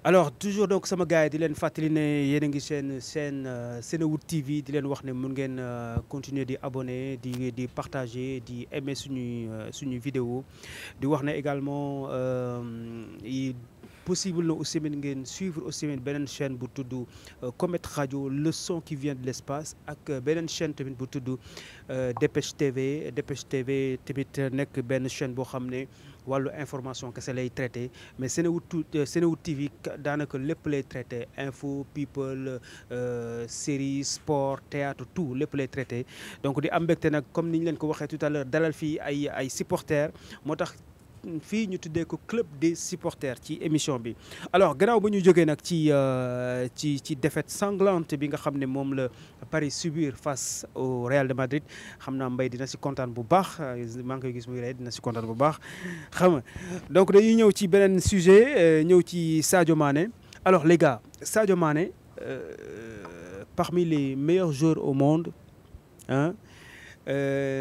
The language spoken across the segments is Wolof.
alors toujours donc sama gars yi di leen fàttali ne yéen a ngi seen Senewood TV di leen wax ne mun ngeen continuer di abonné di partager di aimer suñuy vidéo di wax ne également possible na aussi ngeen suivre aussi beneen chaîne bu tudd Comet Radio le son qui vient de l'espace ak beneen chaîne tamit bu tudd Dépêche TV tamit nekk benn chaîne boo xam ne wàllu information kese lay traité mais Senewood TV daanaka lépp lay traité info people série sport théâtre tout lépp lay traité donc di am mbégte nag comme ni ñu leen ko waxee tout à l'heure dalal fii ay supporters moo tax fii ñu tuddee ko club des supporters ci émission bi alors gannaaw ba ñu jógee nag ci défaite sanglante bi nga xam ne moom la Paris subir face au Real de Madrid xam naa Mbaye dina si kontaan bu baax maa ngi koy gis muy rey dina si kontaan bu baax xam nga donc dañuy ñëw ci beneen sujet ñëw ci Sadio Mané alors les gars Sadio Mané parmi les meilleurs joueurs au monde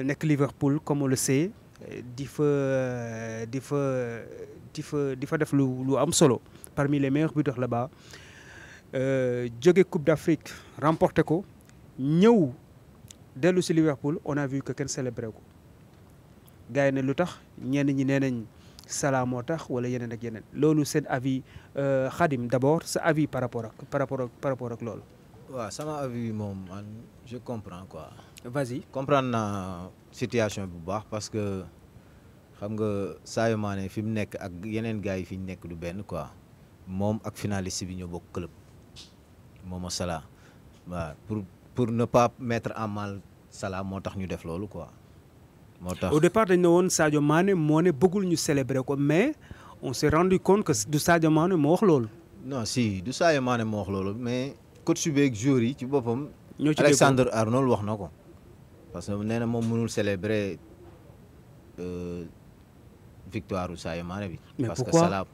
nekk Liverpool comme on le sait di fa def lu am solo parmi les meilleurs buteurs là-bas jóge Coupe d'Afrique remporté ko ñëw dellu si Liverpool on a vu que kenn célébré ko gars yi ne lu tax ñenn ñi nee nañ Salah moo tax wala yeneen ak yeneen loolu seen avis Khadim d'abord sa avis par rapport ak loolu. waaw sama avis moom man je comprends quoi. vas-y comprendre naa situation bu baax parce que xam nga Sadio Mané fi mu nekk ak yeneen gars yi fi ñu nekk du benn quoi moom ak finaliste bi ñoo bokk club moom ak Salah waaw pour ne pas mettre en mal Salah moo tax ñu def loolu quoi moo tax. au départ dañ ne woon Sadio Mané moo ne bëggul ñu célébrer ko mais on s'est rendu compte que du Sadio Mané moo wax loolu. non si du Sadio Mané moo wax loolu mais coach bi ak joueurs yi ci boppam. ñoo ci Alexander Arnold wax na ko. parce que nee na moom mënul célébrer victoire u Sadio Mané bi. mais parce pourquoi que Salah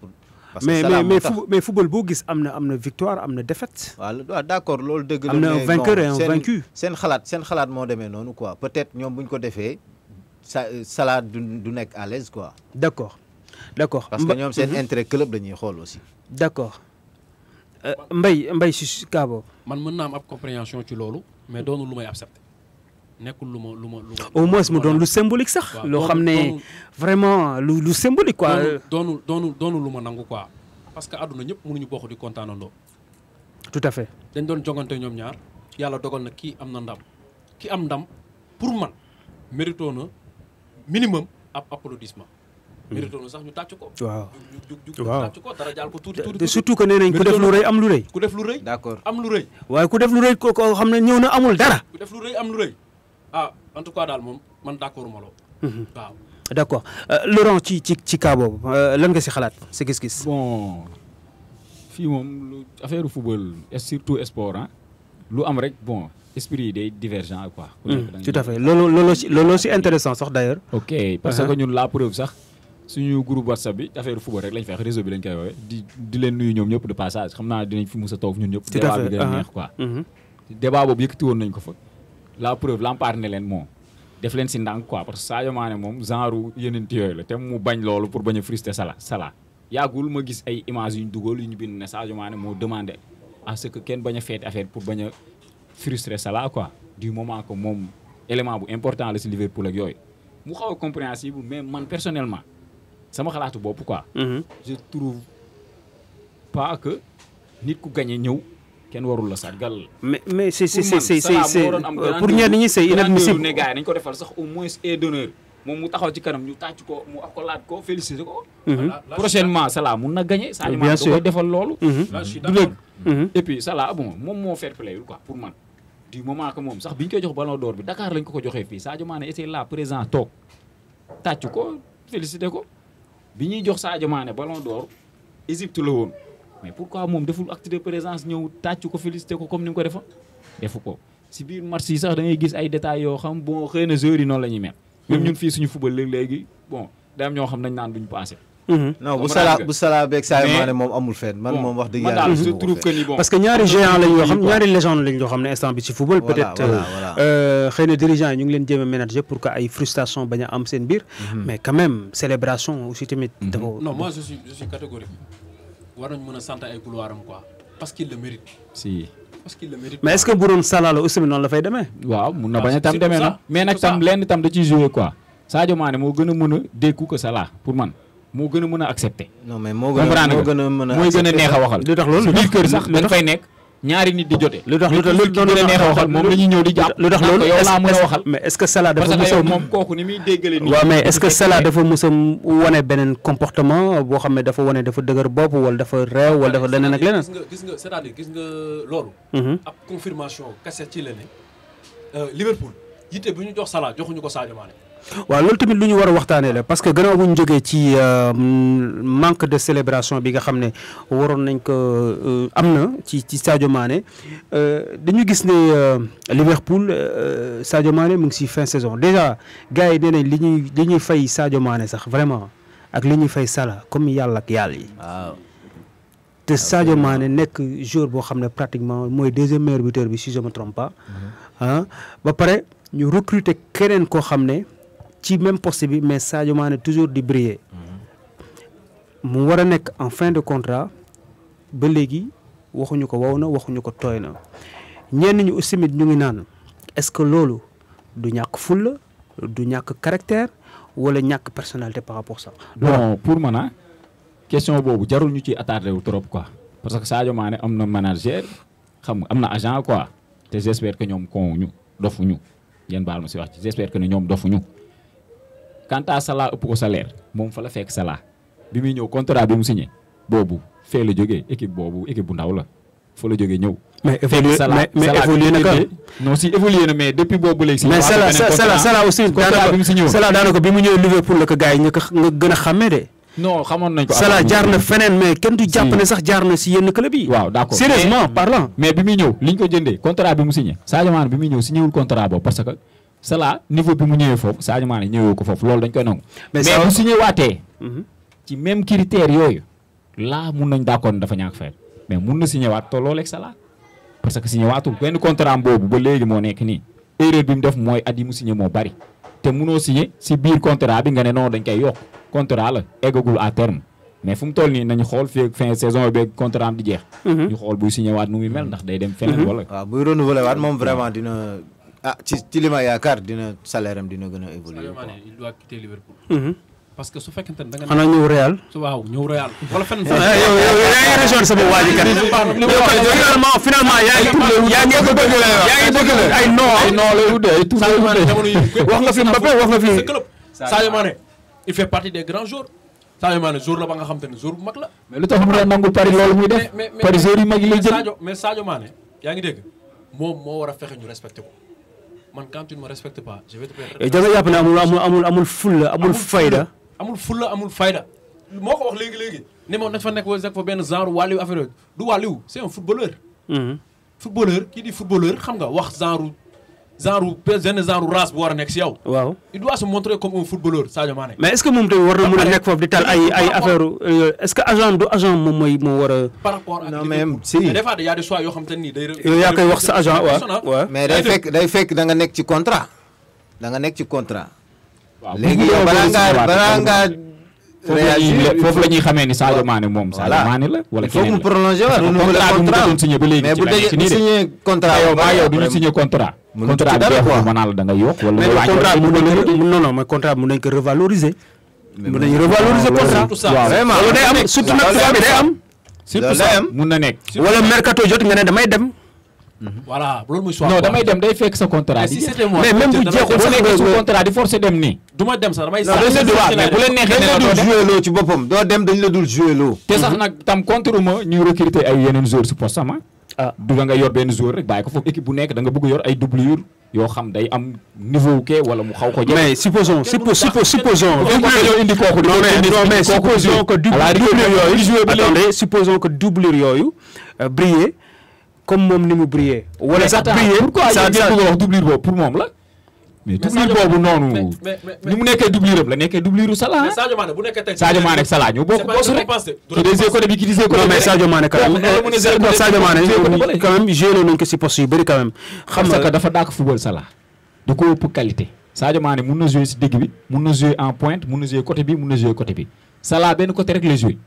parce que Salah mais football boo gis am na victoire am na défaite. waaw d'accord loolu dëgg la. am na un vainqueur et un vaincu. seen xalaat moo demee noonu quoi peut-être ñoom bu ñu ko defee Salah du nekk à l'aise quoi. d'accord parce que ñoom seen intérêt club la ñuy xool aussi. d'accord Mbaye si kaa boobu. man mën naa am ab compréhension ci loolu mais doonul lu may accepter. nekkul lu ma au moins mu doon lu symbolique sax. loo xam ne vraiment lu symbolique quoi. doonul lu ma nangu quoi. parce que àdduna ñëpp mënuñu bokk di kontaanandoo. tout à fait. dañ doon jogante ñoom ñaar yàlla dogal na kii am na ndam ki am ndam pour man mérito na minimum ab applaudissement. mérito na sax ñu tàcc ko. waaw waaw tàcc ko dara jaal ko tuuti. te surtout que nee nañ ku def lu rëy am lu rëy. ku def lu rëy. d'accord am lu rëy. waaye ku def lu rëy ko xam ne ñëw na amul dara. ku def lu rëy am lu rëy. ah en tout cas daal moom man d'accord ma loo. waaw. d'accord Laurent ci cas boobu lan nga si xalaat sa gis-gis. bon fii moom lu affaire football surtout sport lu am rek bon esprit yi day divergent quoi. tout à fait looloo si intéressant sax d'ailleurs. ok parce que ñun la preuve sax suñu groupe WhatsApp bi affaire football rek lañ fay réseau bi lañ koy woowee di leen nuyu ñoom ñëpp de passage xam naa dinañ fi mus a toog ñun ñëpp. tout à fait débat bi gën a neex quoi. débat boobu yëkkati woon nañ ko fa. la preuve Lampard ne leen moom def leen si ndànk quoi parce que Sadio Mané moom genre yeneen yooyu la te mu bañ loolu pour bañ a frustrer Salah yàggul ma gis ay images yu ñu dugal yu ñu bind ne Sadio Mané moo demandé à ce que kenn bañ a feeti affaire pour bañ a frustrer Salah quoi du moment que moom élément bu important la si Liverpool ak yooyu mu xaw a compréhensible mais man personnellement sama xalaatu bopp quoi. je trouve pas que nit ku gagné ñëw. kenn warul la sargal. mais c'est pour ñenn ñi c'est inadmissible. ne gars yi nañ ko defal sax au moins aide d'honneur moom mu taxaw ci kanam ñu tàcc ko mu accolade ko féliciter ko. prochainement Salah mun na gagner. Sadio Mané da koy defal loolu. du dëgg. et puis Salah bon moom moo fair play quoi pour man. du moment que moom sax bi ñu koy jox ballon d'or bi Dakar lañ ko joxee fii Sadio Mané était là présent toog tàcc ko féliciter ko bi ñuy jox Sadio Mané ballon d'or Égypte la woon. mais pourquoi moom deful acte de présence ñëw tàcc ko félicité ko comme ni mu ko defoon defu ko si biir match yi sax da ngay gis ay détails yoo xam bon xëy na joueurs yi noonu la ñuy mel. même ñun fii suñu football léegi bon day am ñoo xam nañ naan duñ passé. non bu Salah beeg Sadio Mané moom amul fenn man moom wax dëgg yàlla je trouve que ni bon. parce que ñaari géant lañ yoo xam ñaari légende lañ yoo xam ne instant bi ci football. peut-être xëy na dirigeants yi ñu ngi leen jéem a manager pour que ay frustration bañ a am seen biir. mais quand même célébration aussi tamit. non moi je suis catégorique. war nañ mën a sant ay couloir am quoi parce qu'il le mérite. si. parce qu'il le mérite. mais est-ce que bu doon Salah la aussi noonu la fay demee. waaw mun na bañ a tam demee na mais nag tam lenn tam da ciy joué quoi Sadio Mané moo gën a mën a dékku que Salah pour man moo gën a mën a accepté. non mais moo gën a mën a mooy gën a neex a waxal. lu tax loolu su biir kër sax dañ fay nekk ñaari nit di jote. lu tax loolu gën a neex a waxal moom la ñuy ñëw di jàpp. lu tax loolu yow laa mën a waxal. mais est-ce que Salah dafa parce mos que a moom kooku ni muy déggalee nii. waaw mais est-ce que Salah dafa mos a wane beneen comportement boo xam ne dafa wane dafa dëgër bopp wala dafa réew wala dafa leneen ak leneen. gis nga c'est-à-dire gis nga loolu. ab confirmation kese ci la ne Liverpool yitte bu ñu jox Salah joxuñu ko Sadio Mané. waaw loolu tamit lu ñu war a waxtaanee la parce que gannaaw bu ñu jógee ci manque de célébration bi nga xam ne waroon nañ ko am na ci Sadio Mané dañu gis ne Liverpool Sadio Mané mu ngi si fin saison déjà gars yi nee nañ li ñuy fay Sadio Mané sax vraiment ak li ñuy fay Salah comme yàlla ak yàlla yi. waaw te Sadio Mané nekk joueur boo xam ne pratiquement mooy deuxième meilleur buteur bi si je me trompe pas ah ba pare ñu recruter keneen koo xam ne. ci même poste bi mais Sadio Mané toujours di briller mu war a nekk en fin de contrat ba léegi waxuñu ko wow na waxuñu ko tooy na ñenn ñi aussi ñu ngi naan est-ce que loolu du ñàkk fulla du ñàkk caractère wala ñàkk personnalité par rapport à ça. bon pour man question boobu jarul ñu ciy attardé wu trop quoi parce que Sadio Mané am na manager xam nga am na agent quoi te j'espère que ñoom koowuñu dofuñu yéen baal ma si wax ci j'espère que ne ñoom dofuñu. quant à Salah ëpp ko salaire moom fa la fekk Salah bi muy ñëw contrat bi mu signé boobu fee la jógee équipe boobu équipe bu ndaw la fa la jógee ñëw. mais évolué na quand non si évolué na mais depuis boobu léegi. mais Salah aussi contrat bi mu signé Salah daanaka bi mu ñëwee Liverpool la ko gars yi nga gën a xàmmee de. non xamoon nañ ko. Salah jaar na feneen mais kenn du jàpp ne sax jaar na si yenn club yi. waaw d'accord sérieusement parlant. mais bi muy ñëw liñ ko jëndee contrat bi mu signé Sadio Mané bi muy ñëw signé wul contrat boobu parce que. Salah niveau bi mu ñëwee foofu Sadio Mané ñëwee ko foofu loolu dañ koy nangu. mais bu signé waatee. ci même critères yooyu. là mun nañ d'accord dafa ñàkk fay mais mun na signé waat tolloo ak Salah parce que signé waatul benn contrat boobu ba léegi moo nekk nii. erreur bi mu def mooy at yi mu signé moo bari te munoo signé si biir contrat bi nga ne non dañ koy yokk contrat la eggagul à terme mais fu mu toll nii nañu xool fii fin saison beeg contrat am di jeex. ñu xool buy signé waat nu muy mel ndax day dem feneen wala. waaw buy renouveler waat moom vraiment dina. ci li ma yaakaar dina salaire am dina gën a évoluer. Sadio Mané il doit quitter Liverpool. parce que su fekkente ne da nga. xanaa ñëw Real. waaw ñëw Real. wala fenn yow yaa ngi rejoindre sama waa ji kat. finalement yaa ngi bëgg ay non lay wut ay tout wax nga fi Mbappé wax nga fi. Sadio Mané il fait partie des grands joueurs. Sadio Mané jour la ba nga xam te ne jour bu mag la. mais lu tax mu nangu Paris loolu muy def. Paris joueurs yu mag yi lay jël. mais Sadio Mané yaa ngi dégg. moom moo war a fexe ñu respecté ko man quand tu ne me respectes pas je vais te faire. da nga jàpp ne amul fulla amul fayda. amul fulla amul fayda moo ko wax léegi ne moom dafa nekk wala fa benn genre wàlliw affaire yooyu du wàlliw c'est un footballeur. footballeur kii di footballeur xam nga wax genre race bu war a nekk si yow. waaw il doit se montrer comme un footballeur Sadio Mané. mais est-ce que moom tamit war na mën a nekk foofu di tal ay affaire est-ce que agent moom moo war a. par rapport ak non même si des fois y a des choix yoo xam te ni day. yow yaa koy wax sa agent waaw. mais day fekk da nga nekk ci contrat. waaw léegi yow balaa ngaa foofu la ñuy xamee ni Sadio Mané moom. Sadio Mané la wala il faut mu prolonger waat renouveler contrat doon signé ba léegi mais bu signé contrat yow duñu signé contrat. contrat bi jeexul ma naa la da nga yokk wala mais contrat bi mun nañ ko revaloriser. mun nañu revaloriser contrat. waaw vraiment loolu day am surtout nag bi day am. surtout ça mun na nekk. wala mercato jot nga ne damay dem. voilà loolu mooy choix. non damay dem day fekk sa contrat di. mais même bu jeexul boo nekkee su contrat di forcer dem nii. du ma dem sax damay. mais bu leen neexee dañ la dul joué loo ci boppam doo dem dañ la dul joué loo. te sax nag tam contre ma ñuy recruter ay yeneen joueurs si poste sama. du nga yor benn joueur rek bàyyi ko foofu équipe bu nekk da nga bëgg yor ay doublure yoo xam day am niveau kee wala mu xaw ko jël. mais supposons indi kooku mais supposons que doublure yooyu briller comme moom ni mu briller. wala sax briller pourquoi ça bëgg wax doublure boobu pour moom la. mais doublure boobu noonu ni mu nekkee doublure am la nekkee doublure Salah. mais Sadio Mané bu nekkee tey Sadio Mané ak Salah ñoo bokk bosu rek. ki des côté bi ki disee côté non mais Sadio Mané quand même Sadio Mané quand même joué nañ ko si poste yu bëri quand même. xam nga que dafa dàq football Salah da ko ëpp qualité. Sadio Mané mun na jouer si digg bi mun na jouer en pointe mun na jouer côté bi mun na jouer côté bi Salah benn côté rek la jouer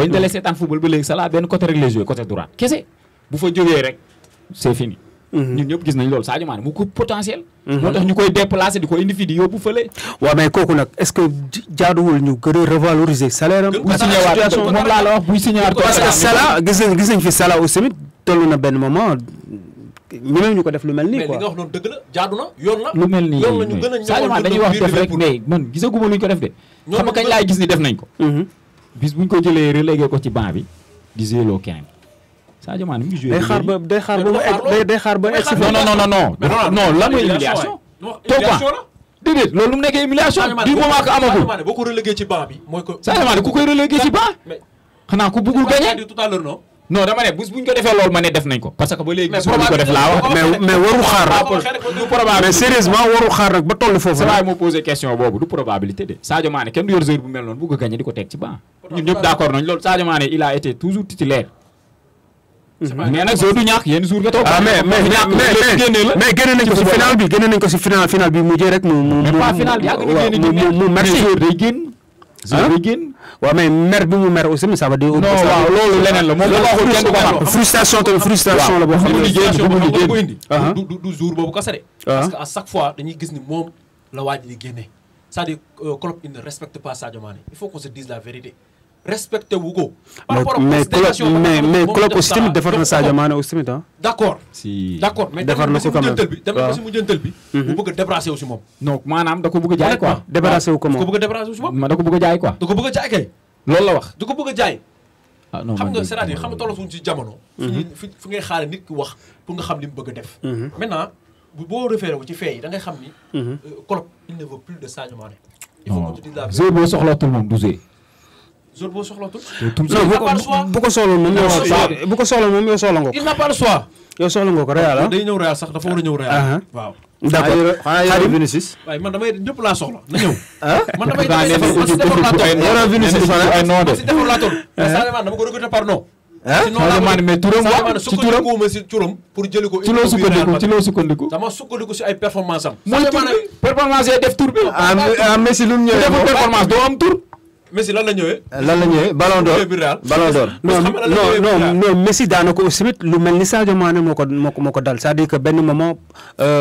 bañ dalee seetaan football ba léegi Salah benn côté rek lay joué côté droit kese bu fa jógee rek c'est fini. ñun ñëpp gis nañ loolu Sadio Mané mu ko potentiel. moo tax ñu koy déplacer di ko indi fii di yóbbu fële. waaw mais kooku nag est-ce que jaaduwul ñu gën a revaloriser salaire am. buy signé waat moom laa la wax buy signé waat. parce que Salah gis nañ fi Salah aussi tamit toll na benn moment ñu ko def lu mel nii quoi. mais li nga wax noonu dëgg la jaadu na yoon la. lu mel nii yoon la ñu gën a Sadio Mané dañuy wax def rek mais man gisaguma luñ ko def de. xam nga kañ laay gis ni def nañ ko. bis buñ ko jëlee relégué ko ci banc bi di zélo keneen. Sadio Mané mu ngi joué. day xaar ba egg si. non lan mooy humiliation. toog ba déedéet loolu mu nekkee humiliation. du moment que amagul. boo ko relégué ci banc bi mooy ko. Sadio Mané ku koy relégué ci banc. xanaa ku bëggul gagné. tout à l'heure non. non dama ne buñ ko defee loolu ma ne def nañ ko. parce que ba léegi gisuma ko def laa wax. mais waru xaar. mais sérieusement waru xaar nag ba toll foofu. sa waay moo posé question boobu du probabilité de. Sadio Mané kenn du yor joueur bu mel noonu bëgg a gagné di ko teg ci banc. ñun ñëpp d'accord nañ loolu Sadio Mané il a été toujours titulaire. mais nag soo du ñàkk yenn jour nga toog. mais génne nañ ko si final bi génne nañ ko si final bi mujjee rek mu pas final yàgg na mu merci day génn. day génn. waaw mais mer bi mu mer aussi ça veut dire. non waaw loolu leneen la moom la waxul kenn du ko xam. frustration la boo xam ne du jour boobu kese de. parce que à chaque fois dañuy gis ni moom la waaj di génne. c'est-à-dire Klopp il ne respecte pas Sadio Mané il faut qu'on se dise la vérité. respecté wu ko. par rapport ak considération mais Klopp aussi tamit defar na Sadio Mané aussi tamit ah. d'accord mais defar na ko quand même dem na si mujjantal bi. mu bëgg a débarrasser wu si moom. donc maanaam da ko bëgg a jaay quoi. débarrasser wu ko moom da ko bëgg a débarrasser wu si moom. da ko bëgg a jaay quoi. da ko bëgg a jaay kay. loolu la wax. da ko bëgg a jaay. ah non xam nga c'est-à-dire xam nga tollatuñ ci jamono. fi ngay xaare nit ki wax pour nga xam li mu bëgg a def. maintenant boo référé wu ci fee yi da ngay xam ni. Klopp il ne veut plus de Sadio Mané. il faut que tu dises la vérité. boo soxlaatul moom du jour boo soxlaatul. bu ko soxla moom yow soxla nga ko. il n'a pas le choix. yow soxla nga ko Real ah. day ñëw Real sax dafa war a ñëw Real. waaw. d'accord xanaa yore Vinicius. waaye man damay ñëpp laa soxla na ñëw. man damay defar laa toll. yore Vinicius ay non de. si defar laa toll. Sadio Mané dama ko recruter par non. Sadio Mané mais turam wax ci turam si turam pour jëli ko. ci loo sukkandiku dama sukkandiku si ay performance am. Sadio Mané performance yi def tur bi. Messi lu mu ñëwee deful performance doo am tur. Messi lan la ñëwee. Ballon d'or. non Messi daanaka aussi tamit lu mel ni Sadio Mané moo ko dal c'est-à-dire que benn moment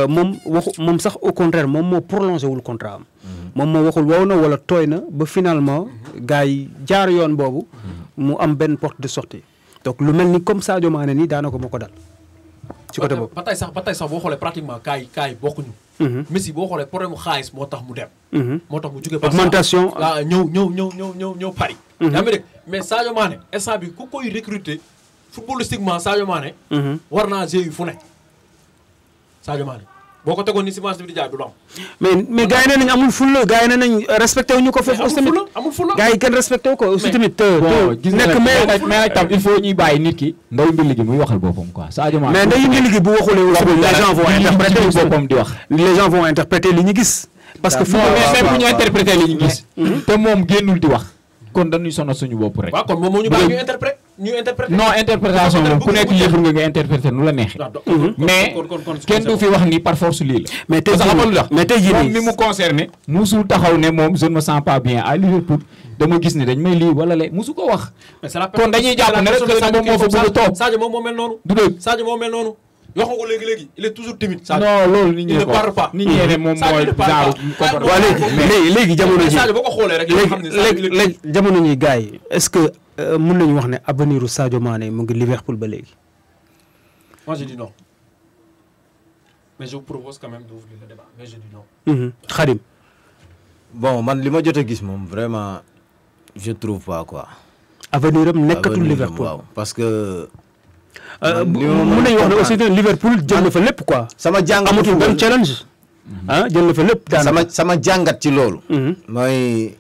moom sax au contraire moom moo prolongé wul contrat am. moom moo waxul wow na wala tooy na ba finalement gars yi jaar yoon boobu mu am benn porte de sortie donc lu mel ni comme Sadio Mané nii daanaka moo ko dal. ci côté boobu ba tey sax boo xoolee pratiquement kaay bokkuñu. Messi boo xoolee problème mu xaalis moo tax mu dem. moo tax mu jugee par augmentation waaw ñëw Paris. yaa ngi dégg mais Sadio Mané instant bi ku koy recruter footballistiquement Sadio Mané. war naa yu fu ne Sadio Mané boo ko tegoon ni si marché bi di jaay du la am. mais gars yi nee nañ amul fulla gars yi nee nañ respecté wu ñu ko foofu aussi tamit amul fulla gars yi kenn respecté wu ko aussi tamit. gis nekk mais tam il faut ñuy bàyyi nit ki. ndaw mbir gi muy waxal boppam quoi Sadio Mané. mais ndaw mbir gi bu waxulee aussi les gens vont interpréter boppam di wax. les gens vont interpréter li ñu gis. parce que mais bu ñu interpréter li ñu gis. te moom génnul di wax. kon dañuy sonal suñu bopp rek. waaw kon moom moo ñu bàyyi ñu interpréter. non interprétation moom ku nekk yëfur nga interpréter nu la neexee. mais kenn du fi wax ni par force lii la. mais tey jii moom mi mu concerné. musul taxaw ne moom je ne me sens pas bien à Liverpool dama gis ne dañ may lii wala lee musu ko wax. kon dañuy jàpp ne rek que moom moo fa bëgg a toog. Sadio moom moo mel noonu. du dëgg Sadio moo mel noonu. wax nga ko léegi il est toujours timide. non loolu nit ñi ko nit ñi ne moom mooy genre. waaw léegi jamono ji Sadio boo ko xoolee rek léegi jamono ñi gars yi est-ce que mën nañu wax ne avenir u Sadio Mané mu ngi Liverpool ba léegi. moi je dis non mais je vous propose quand même d'ouvrir le débat mais je dis non. Khadim. bon man li ma jot a gis moom vraiment je trouve pas quoi. avenir am nekkatul Liverpool waaw parce que. mën nañu wax ne aussi Liverpool jël na fa lépp quoi. sama jàngat amatul benn challenge. jël na fa lépp daanaka sama jàngat ci loolu. mooy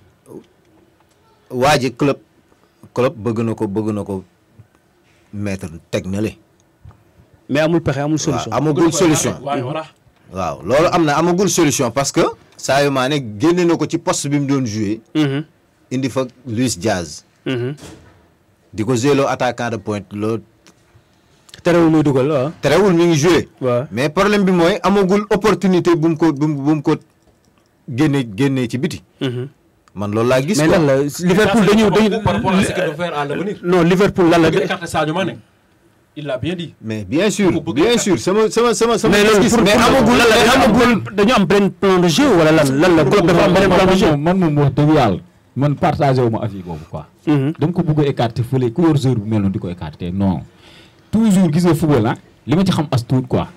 waa ji club bëgg na ko mettre teg na le. mais amul pexe amul solution. amagul solution. waaw loolu am na amagul solution parce que. Sadio Mané génne na ko ci poste bi mu doon joué. indi fa Luis Diaz. di ko zélo attaquant de pointe loolu. terewul muy dugal waaw. terewul mi ngi joué. waaw mais problème bi mooy amagul opportunité bu mu ko génnee ci biti. man loolu laa gis. mais lan la Liverpool dañu par rapport à ce qu'il veut faire à l'avenir. non Liverpool lan la. écarté Sadio Mané. Il l'a bien dit. mais bien sûr sama. mais loolu pour mais amagul dañu am benn plan de jeu wala lan la club dafa am beneen plan de jeu. man moom wax dëgg yàlla man partagé wu ma avis boobu quoi. dama ko bëgg a écarter fële ku yor joueur bu mel noonu di ko écarter non toujours gis nga football ah li ma ci xam as tuut quoi.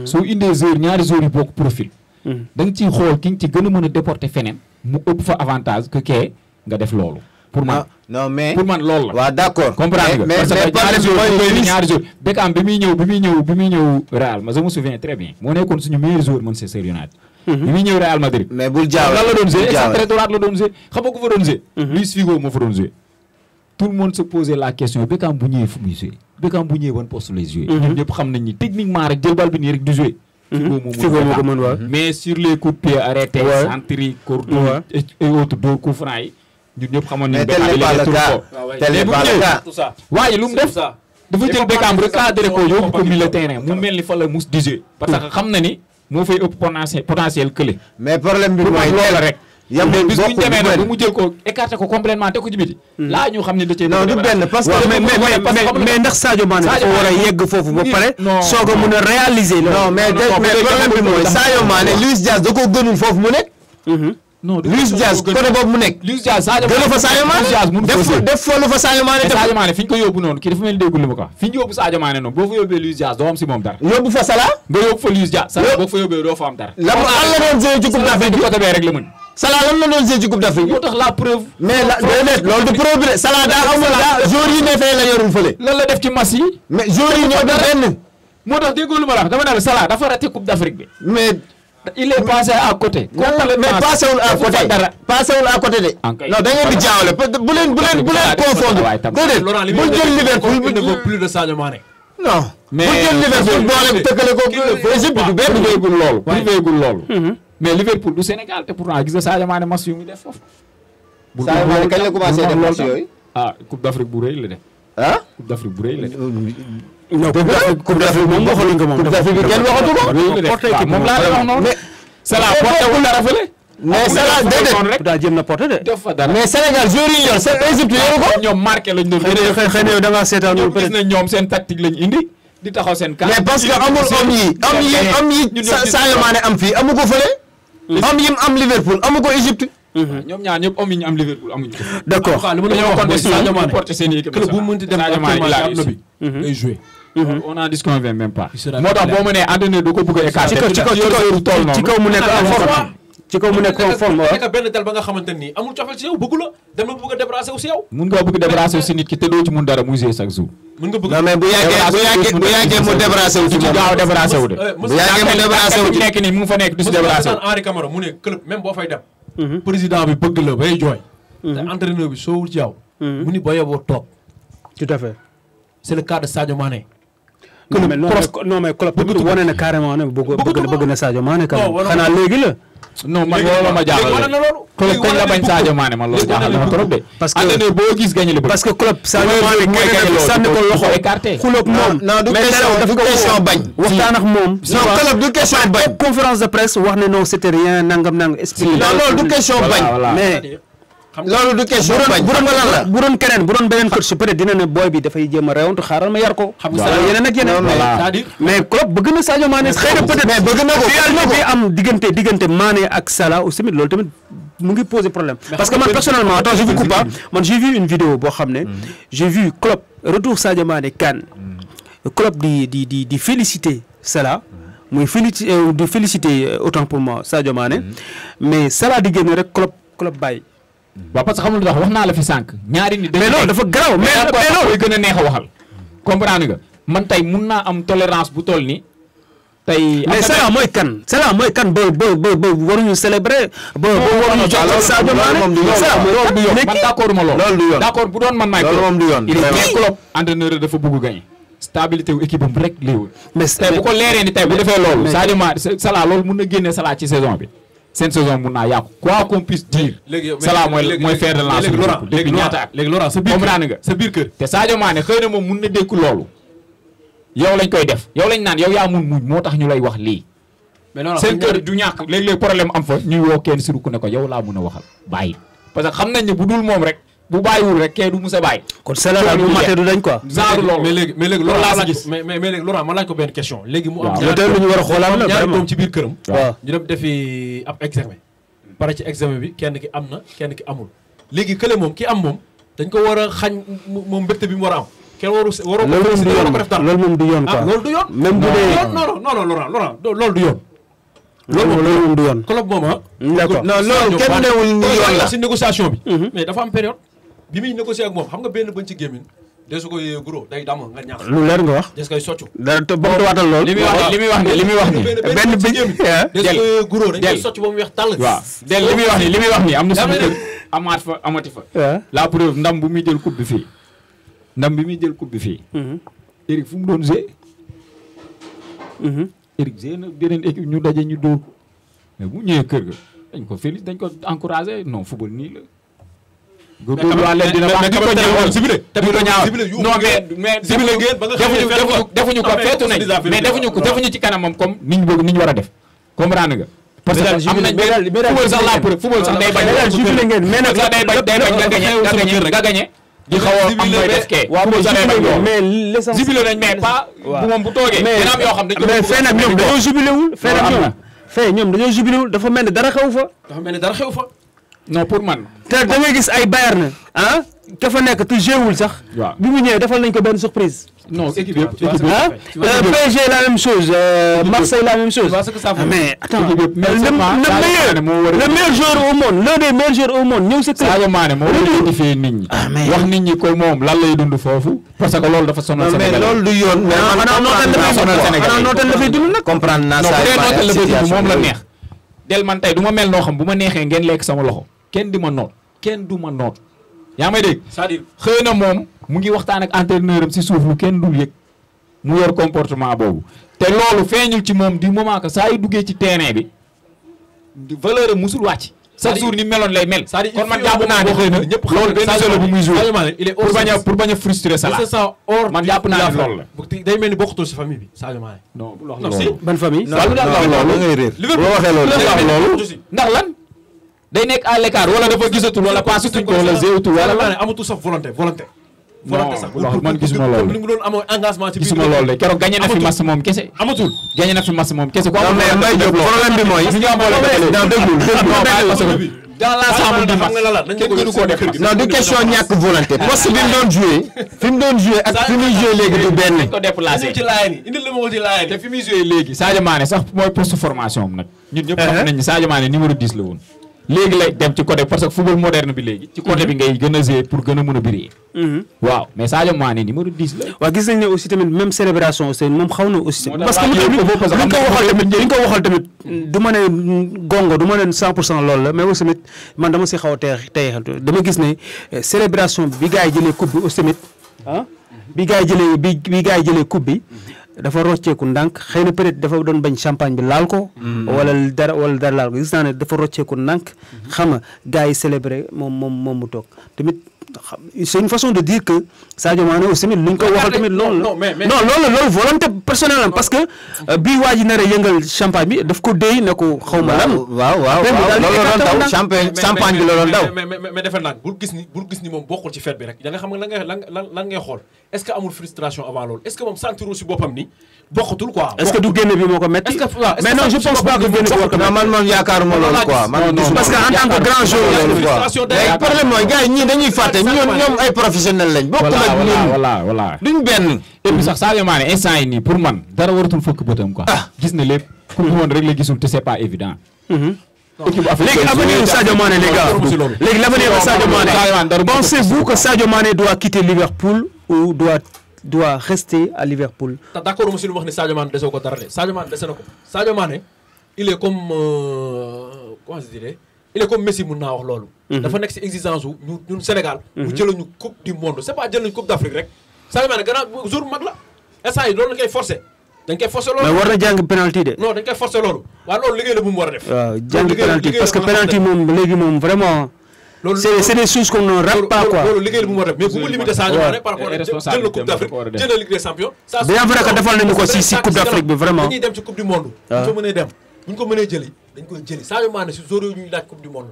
soo indee joueur ñaari joueurs yi bokk profil. da nga ciy xool ki nga ci gën a mën a déporter feneen mu ëpp fa avantage que kee nga def loolu. pour man non mais pour man loolu la. waaw d'accord comprendre nga parce que ñaari joueurs Beckham bi muy ñëw Real ma je me souviens très bien. moo nekkoon suñu meilleur joueur Manchester United. bi muy ñëw Real Madrid. mais bul jaawale lan la doon jouer excentré droite la doon jouer xam nga ku fa doon jouer. Luis Figo moo fa doon jouer. tout le monde se posait la question Beckham bu ñëwee fu muy jouer Beckham bu ñëwee ban poste lay jouer. ñun ñëpp xam nañ ni techniquement rek jël bal bi nii rek du jouer. Figo moo ko mën waaw. mais sur les coups de pied arrêtés. centre yi corner et autres dóor coup franc yi. ñun ñëpp xamoon nañu Beckham il est tout ça waaye lu mu def dafa jël Beckham recadré ko yóbbu ko milieu terrain mu mel ni fa la mus di jouer parce que xam na ni moo fay ëpp potentiel kële. mais problème bi mooy loolu rek. yamul bis bu ñu demee nag bu mu jël ko écarté ko complètement te ko ci biti. laa ñu xam ne da cee. non du benn parce que mais ndax Sadio Mané dafa war a yegg foofu ba pare. soo ko mën a réaliser. non mais problème bi mooy Sadio Mané Luis Diaz da koo gënul foofu mu nekk. non Luis Diaz côté boobu mu nekk. Luis Diaz Sadio Mané gën fa Sadio Mané def fa lu fa Sadio Mané def. Sadio Mané fi ñu ko yóbbu noonu kii dafa mel ni déggul li ma ko wax fi ñu yóbbu Sadio Mané noonu boo fa yóbbee Luis Diaz doo am si moom dara. yóbbu fa Salah. nga yóbbu fa Luis Diaz Salah boo fa yóbbee doo fa am dara. lan la doon jouer ci Coupe d'Afrique bi côté bee rek la mën. Salah lan la doon jouer ci Coupe d'Afrique bi. moo tax la preuve. mais la déedéet loolu du preuve de Salah daa amul daa joueur yi ne fee la yorul fële. lan la def ci match yi. mais joueur yi ñoo benn. moo tax déggoo lu ma la wax dama ne la Salah dafa raté Coupe d'Afrique bi. mais. il est passé à côté. mais passé wul à côté passé wul à côté de. non da ngeen di jaawale bu leen confondre. déedéet bu jël Liverpool il ne vaut plus de Sadio Mané. non bu jël Liverpool boole tëkkale ko Égypte du benn privéegul loolu. mais Liverpool du Sénégal te pourtant gis nga Sadio Mané match yu muy def foofu. Sadio Mané kañ la commencé def match yooyu. ah Coupe d'Afrique bu rëy la def. ah Coupe d'Afrique bu rëy la def. non Coupe d'Afrique moom waxaluñ ko moom. Coupe d'Afrique bi kenn waxatu ko. moom laa lay wax noonu. mais Salah porté wul dara fële. mais Salah déedéet daa jéem na porté de. def fa dara mais Sénégal joueurs yi yor seen Égypte yoru ko. ñoom marqué lañ doon. xëy na yow da ngaa seetaan ñoom gis nañ ñoom seen tactique lañ indi. di taxaw seen camp. mais parce que amul am yi Sadio Mané am fii amu ko fële. am yim am Liverpool amu ko Égypte. ñoom ñaar ñëpp am yi ñu am Liverpool amuñu ko. d'accord li ma la wax mooy Sadio Mané porté seen équipe. club bu mu mënti dem actuellement ci àdduna bi day joué. on n'en disconvient même pas. moo tax boo ma nee entraîneur du ko bëgg a écarter. ci kaw mu nekk en forme. ci kaw mu nekk en forme waaw benn dal ba nga xamante ni amul cofeel ci yow bëggu la dem na bëgg a débarrasser wu si yow. mun nga bëgg débarrasser wu si nit ki te doo ci mun dara muy jouer chaque jour. mën nga bëgg non mais bu yàggee mu débarrasser wu ci moom gaaw débarrasser wu de. bu yàggee mu débarrasser wu ci nekk nii mu ngi fa nekk du si débarrasser wu. Henri Camara mu ne club même boo fay dem. président bi bëgg la bay jooy. te entraîneur bi soowul ci yow. mu ni ba yoboo toog. tout à fait. c'est le cas de Sadio Mané. non mais club wane na carrément ne bëgg na Sadio Mané xanaa léegi la. non man loolu ma jaaxal club kañ la bañ Sadio Mané man loolu jaaxal na trop de. parce que entraîneur boo gis gagné la bëgg. parce que club Sadio Mané sànni ko loxo écarté. xuloog moom non du question bañ. waxtaan ak moom. non club du question bañ. conférence de presse wax ne non c'était rien nangam expliqué. non loolu du question bañ. mais. loolu du question bañ bu doon keneen bu doon beneen coach peut-être dina ne booy bi dafay jéem a réewantu xaaral ma yar ko. xam nga yeneen ak yeneen. mais club bëgg na Sadio Mané xëy na peut-être. mais bëgg na ko bi am diggante Mané ak Salah aussi tamit loolu tamit mu ngi poser problème. parce que man personnellement attends je vous coupe pas man j'ai vu une vidéo boo xam ne. j'ai vu club retour Sadio Mané CAN. club di féliciter Salah. muy féliciter autant pour moi Sadio Mané. mais Salah di génn rek club bàyyi. waaw parce que xam nga wax naa la fi sànq ñaari nit. mais loolu dafa garaaw mais loolu gën a neex a waxal. comprendre nga man tey mun naa am tolérance bu toll ni tey. mais Salah mooy kan ba waruñu célébrer. ba waruñu jox Sadio Mané loolu du yoon man d'accord ma loolu. d'accord bu doon man maay loolu moom du yoon. il est bien club entraîneur dafa bëgg gagner stabilité wu équipe am rek léewul. mais tey bu ko leeree ni tey bu defee loolu. Sadio Mané Salah loolu mun na génne Salah ci saison bi. seen saison mun naa yàqu quoi qu'on puisse dire. Salah mooy faire de lance. léegi ñaata at léegi Laurent sa biir comprendre nga sa biir kër. te Sadio Mané xëy na moom mun na dékku loolu. yow lañ koy def yow lañ naan yow yaa mun muñ moo tax ñu lay wax lii. mais seen kër du ñàkk léeg-léeg problème am fa ñuy woo kenn si ku ne ko yow laa mun a waxal bàyyi. parce que xam nañ ne bu dul moom rek bu bàyyiwul rek kee du musa bàyyi. kon Sénégal bu matee du dañ quoi. genre loolu mais léegi loolu laa gis mais léegi Laurent ma laaj ko benn question léegi mu am lu ñu war a xoolaat la ñaari vraiment doom ci biir këram waaw ñu dem defi ab examen pare ci examen bi kenn ki am na kenn ki amul léegi kële moom ki am moom dañ ko war a xañ moom mbégte bi mu war a am kenn waroo ko def dara loolu moom du yoon quoi loolu du yoon même bu dee non Laurent loolu du yoon loolu moom du yoon club moom d'accord non loolu kenn newul ni yoon la si négociation bi mais dafa am période bi muy négocier ak moom xam nga benn bañ ci gémmiñ de su ko yee gros day dam nga ñaax lu leer nga wax des koy soccu dara te boobu waatal lool li muy wax ni benn bi des ko yee gros dañ koy soccu ba mu weex tàll waaw del li muy wax ni am na suñu kër amaat fa amati fa la preuve ndam bu muy jël coupe bi fii ndam bi muy jël coupe bi fii Eric fu mu doon jouer Eric jouer na beneen équipe ñu daje ñu dóor ko mais bu ñëwee kër ga dañ ko félicité dañ ko encouragé non football nii la góorgóorlu waa leen dina baax di ko ñaawal sibile di ko ñaawal non mais sibile ngeen ba nga defuñu ko feetu nañ mais defuñu ci kanamam comme niñ bëgg niñ war a def comprendre nga parce que am nañ football sax la pour football sax day bañ jubile ngeen mais nag sax day bañ nga gagné di xaw a am mooy def kee football sax day bañ loolu mais l'essence jubile nañ mais pas bu moom bu toogee dina am yoo xam dañ ko mais fee nag ñoom dañoo jubilewul fee nag ñoom fee ñoom dañoo jubilewul dafa mel ni dara xew fa dafa mel ni dara xew fa non pour man te da ngay gis ay Bayern ah ka fa nekk te jéewul sax waaw bi mu ñëwee defal nañ ko benn surprise non équipe yëpp PSG la même chose Marseille la même chose mais attends le meilleur joueur au monde l'un des meilleurs joueurs au monde ñëw si Sadio Mané moo war a identifier nit ñi wax nit ñi ko moom lan lay dund foofu parce que loolu dafa sonal Sénégal mais loolu du yoon mais xanaa nootal la fay dund nag comprendre naa moom la neex del man tey du ma mel noo xam bu ma neexee ngeen lekk sama loxo kenn di ma noot kenn du ma noot yaa may dégg c'est-à-dire xëy na moom mu ngi waxtaan ak entraîneur am si suuf lu kenn dul yëg mu yor comportement boobu te loolu feeñul ci moom du moment que saa yu duggee ci terrain bi valeur am musul wàcc chaque jour ni meloon lay mel kon man jàpp naa ne xëy na loolu benn solo bu muy joué pour bañ a frustré Salah man jàpp naa ne loolu la day mel ni bokkutul si famille bi Sadio Mané non bu wax loolu ban famille loolu ngay réer boo waxee loolu ndax lan day nekk à l'écart wala dafa gisatul wala paasutuñ ko wala zéewatul wala lan amatul sax volonté sax man gisuma loolu li mu doon amoo engagement ci gisuma loolu de keroog gagné na fi match moom kese amatul gagné na fi match moom kese ko mais Mbaye Diop problème bi mooy dans l'ensemble du match kenn gënu koo def non du question ñàkk volonté poste bi mu doon joué fi mu doon joué ak fi muy joué léegi du benn ko déplacé ci laay ni indil la ma ko ci laay te fi muy joué léegi Sadio Mané sax mooy poste formation am nag ñun ñëpp xam nañ ni Sadio Mané numéro 10 la woon léegi lay dem ci côté parce que football moderne bi léegi ci côté bi ngay gën a jouer pour gën a mën a briller waaw mais Sadio Mané numéro 10 la waaw gis nañ ne aussi tamit même célébration aussi moom xaw na aussi parce que li nga ko waxal tamit du ma ne gongo du ma ne 100% loolu la mais aussi tamit man dama si xaw a tey dama gis ne célébration bi gars yi jëlee coupe bi aussi tamit ah bi gars yi jëlee coupe bi dafa rocceeku ndànk xëy na peut-être dafa doon bañ champagne bi laal ko wala dara laal ko gis naa ne dafa rocceeku ndànk xam nga gars yi célébrer moom mu toog tamit c'est une façon de dire que Sadio Mané aussi tamit lu ñu ko waxal tamit loolu la loolu volonté personnelle am parce que bii waa ji nar a yëngal champagne bi daf ko déy ne ko xaw ma lan waaw loolu doon daw champagne bi la doon daw mais defal naa bul gis ni moom bokkul ci fête bi rek da nga xam nga lan ngay xool est-ce que amul frustration avant loolu est-ce que moom sentirul si boppam ni bokkatul quoi est-ce que du génne bi moo ko metti mais non je pense pas que génne bi moo ko metti man yaakaaruma loolu quoi parce que en tant que grand joueur loolu quoi problème mooy gars yi ñii dañuy fàtte ñoom ay professionnel lañ bokk la voilà duñ benn et puis sax Sadio Mané instant yi nii pour man dara waratul fëkk bëtam quoi gis na lépp ku mu woon rek la gisul te c'est pas évident léegi avenir Sadio Mané les gars léegi l'avenir de Sadio Mané pensez-vous que Sadio Mané doit quitter Liverpool ou doit rester à Liverpool d'accord monsieur lu wax ni Sadio Mané desoo ko dara de Sadio Mané dese na ko Sadio Mané il est comme comment je dirais il est comme Messi mun naa wax loolu dafa nekk si exigence wu ñun Sénégal mu jëlañu coupe du monde c'est pas jël nañu coupe d'Afrique rek Sadio Mané gannaaw jour mag la instant yi loolu dañ koy forcer loolu mais war na jàng penalty de non dañ koy forcer loolu waaw loolu liggéey la bu mu war a def waaw jàng penalty parce que penalty moom léegi moom vraiment c'est des choses qu'on ne rate pas quoi loolu liggéey la bu mu war a def mais bu mu limiter Sadio Mané par rapport ak jël na coupe d'Afrique jël na Ligue des champions bien vrai que defal nañu ko si coupe d'Afrique bi vraiment dañuy dem ci coupe du monde buñ ko mënee dem buñ ko mënee jëli dañ koy jëli Sadio Mané si zone yu ñuy laaj coupe du monde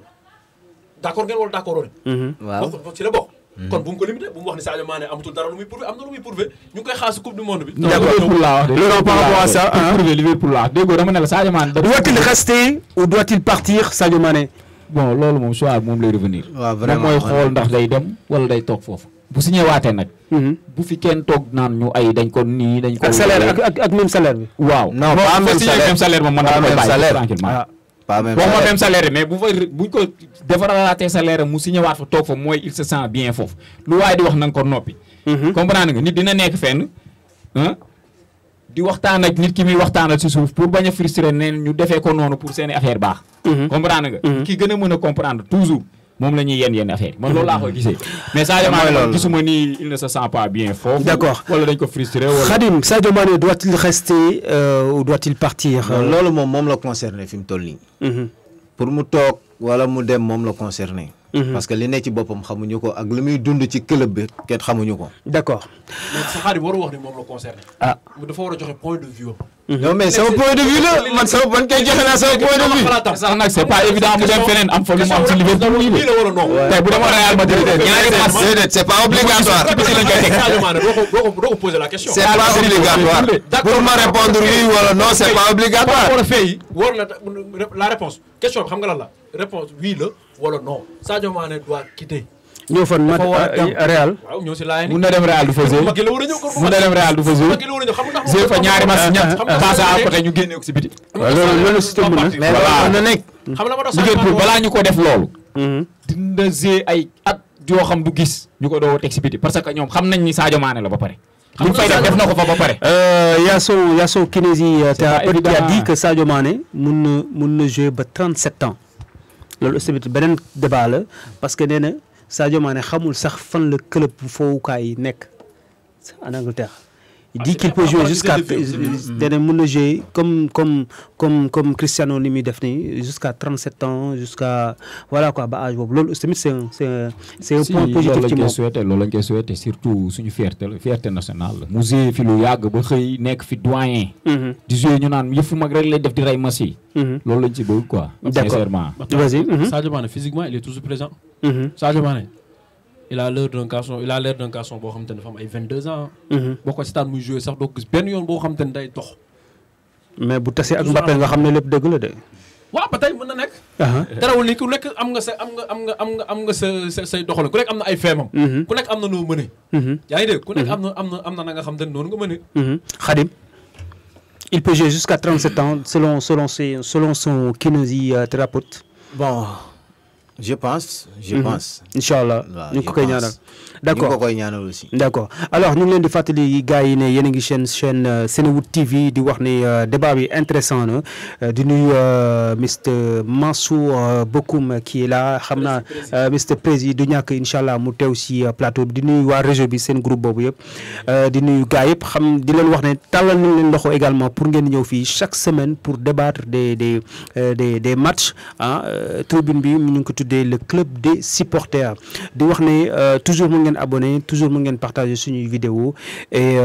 d'accord ngeen wala d'accord woon. waaw ci la bokk. kon bu mu ko limité bu mu wax ni Sadio Mané amatul dara lu muy prouvé am na lu muy prouvé ñu ngi koy xaar si coupe du monde bi. Liverpool laa wax de. par rapport à ça prouvé Liverpool laa wax déggoo dama ne la Sadio Mané. doit-il rester ou doit-il partir Sadio Mané. bon loolu moom soit moom lay revenir. waaw vraiment moom mooy xool ndax day dem wala day toog foofu. bu si ñëwaatee nag. bu fi kenn toog naan ñu ay dañ ko nii dañ ko. ak salaire ak même salaire bi. waaw non pas même salaire moom mën na koy bàyyi tranquillement. pas même salaire même salaire mais buñ ko defaraatee salaire mu si ñëwaat fa toog fa mooy il se sent bien foofu lu waaye di wax na nga ko noppi. comprendre nga nit dina nekk fenn di waxtaan ak nit ki muy waxtaanal si suuf pour bañ a frustrer neen ñu defee ko noonu pour seeni affaire baax. comprendre nga. ki gën a mën a comprendre toujours moom la ñuy yenn affaire man loolu laa ko gisee. mais Sadio Mané gisuma ni il ne se sent pas bien foofu. d'accord wala dañ ko frustré wala. Khadim Sadio Mané doit-il rester ou doit-il partir. loolu moom la concerné fi mu toll nii. pour mu toog wala mu dem moom la concerné. parce que li ne ci boppam xamuñu ko ak li muy dund ci club bi kenn xamuñu ko. d'accord. mais sa xarit waru wax ni moom la concerné. dafa war a joxe point de vue am. non mais sama point de vue la man kay joxe naa sama point de vue. sax nag c'est pas évident mu dem feneen am fa lu mu am ci Liverpool yi de. tey bu demoon Real Madrid ñaari match déedéet c'est pas obligatoire. doo ko poser la question. c'est pas obligatoire. pour ma répondre oui wala non c'est pas obligatoire. wala fay war na la réponse question bi xam nga lan la réponse oui la wala non Sadio Mané doit quitter. ñëw fan mat Real. waaw ñëw si laay mun na dem Real du fa jouer. mun na dem Real du fa jouer. jouer fa ñaari match ñett passé à côté ñu génne ko si biti. loolu système bi mais voilà na nekk. xam la ma tax Liverpool balaa ñu ko def loolu. dina jouer ay at yoo xam du gis ñu ko doo teg si biti parce que ñoom xam nañ ni Sadio Mané la ba pare. li fay def na ko fa ba pare. y a son kinésithérapeute qui a dit que Sadio Mané mun na jouer ba 37 ans loolu aussi beneen débat la parce que nee na Sadio Mané xamul sax fan la club bu foowukaay nekk en Angleterre. Il dit qu'il peut jouer jusqu'à dana mun na jouer comme Cristiano ni muy def nii jusqu'à 37 ans jusqu'à voilà quoi ba âge boobu loolu aussi c'est un point positif ci moom. loolu lañ koy souhaité surtout suñu fierté nationale la. mu joué fi lu yàgg ba xëy nekk fi doyen. di joué ñu naan yëfu mag rek lay def di rey mas yi. loolu lañ ci bëgg quoi. sincèrement. vas-y. Sadio Mané physiquement il est toujours présent. Sadio Mané. il a l'air d'un garçon boo xam te ne dafa am ay 22 ans. boo ko seetaan muy joué sax doo gis benn yoon boo xam te ne day dox. mais bu tasee ak Mbappé nga xam ne lépp dëgg la de. waaw ba tey mën na nekk. terawul ni ku nekk am nga sa say doxalin ku nekk am na ay feemam. ku nekk am na noo mëne. yaa ngi dégg ku nekk am na nga xam te ne noonu nga mëne. Khadim il peut jouer jusqu'à 37 ans selon son kinésithérapeute. bon. je pense. Inch'Allah ñu ngi ko koy ñaanal. d'accord ñu ngi ko koy ñaanal aussi. d'accord alors ñu ngi leen di fàttali gars yi ne yéen a ngi chaîne Senewood TV di wax ni débat bi intéressant na di nuyu Mr Mansour Bokoum qui est là xam naa Mr Prési du ñàkk incha mu teew si plateau bi di nuyu waa réseau bi seen groupe boobu yëpp di nuyu gars yëpp xam di leen wax ne tàllal nañ leen loxo également pour ngeen ñëw fii chaque semaine pour débattre des matchs tribune bi ñu ngi ko tuddee le club des supporters di wax ne toujours mu ngeen abonné toujours mu ngeen partager suñuy vidéo et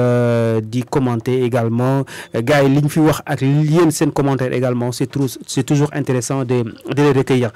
di commenter également gars yi li ñu fi wax ak yéen seen commentaire également c'est toujours intéressant de les recueillir